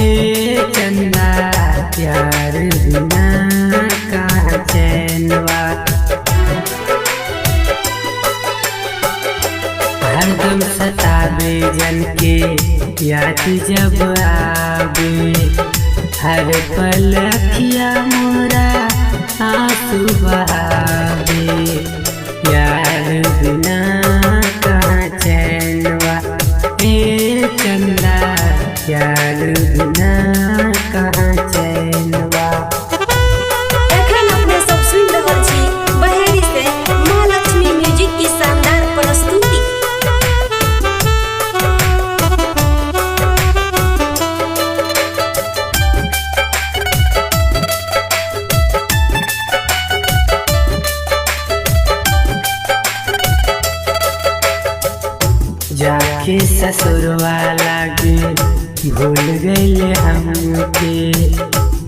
ए चंदा यार बिना कहाँ चैनवा। हरदम सतावे जन के याद जब आवे, हर पल अखिया मोरा आंसू बहावे। यार बिना कहाँ चैनवा, ए चंदा यार बिना कहाँ चैनवा। एखन अपने सब सुनि रहल छी बहेड़ी से माँ लक्ष्मी म्यूजिक की शानदार प्रस्तुति। जाके ससुरवा लागे भूल गईले हमके,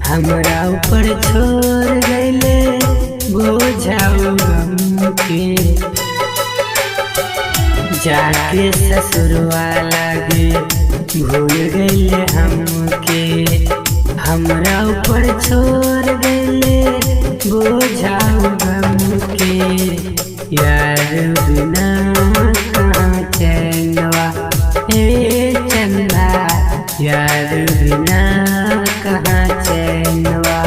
हमरा ऊपर छोड़ गईले बोझाऊ गम के। जाके ससुरवा लागे भूल गईले हमके, हमरा ऊपर छोड़ गईले बोझाऊ गम के। यार बिना कहाँ चैनवा, ए चंदा यार बिना कहाँ चैनवा।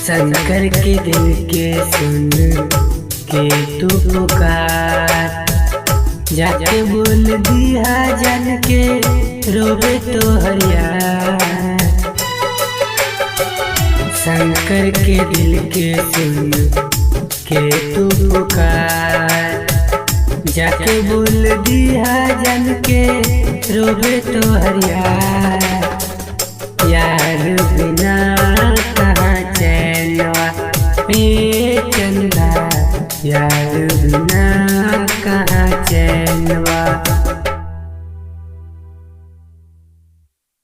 शंकर के दिल के सुन के तू पुकार, जाके बोल दिया जन के रोवे तो हरियार। शंकर के दिल के सुन के तू पुकार, जाके बोल दिया जन के रोवे तो हरियार। यार बिना कहाँ चैनवा, ए चंदा यार बिना कहाँ चैनवा।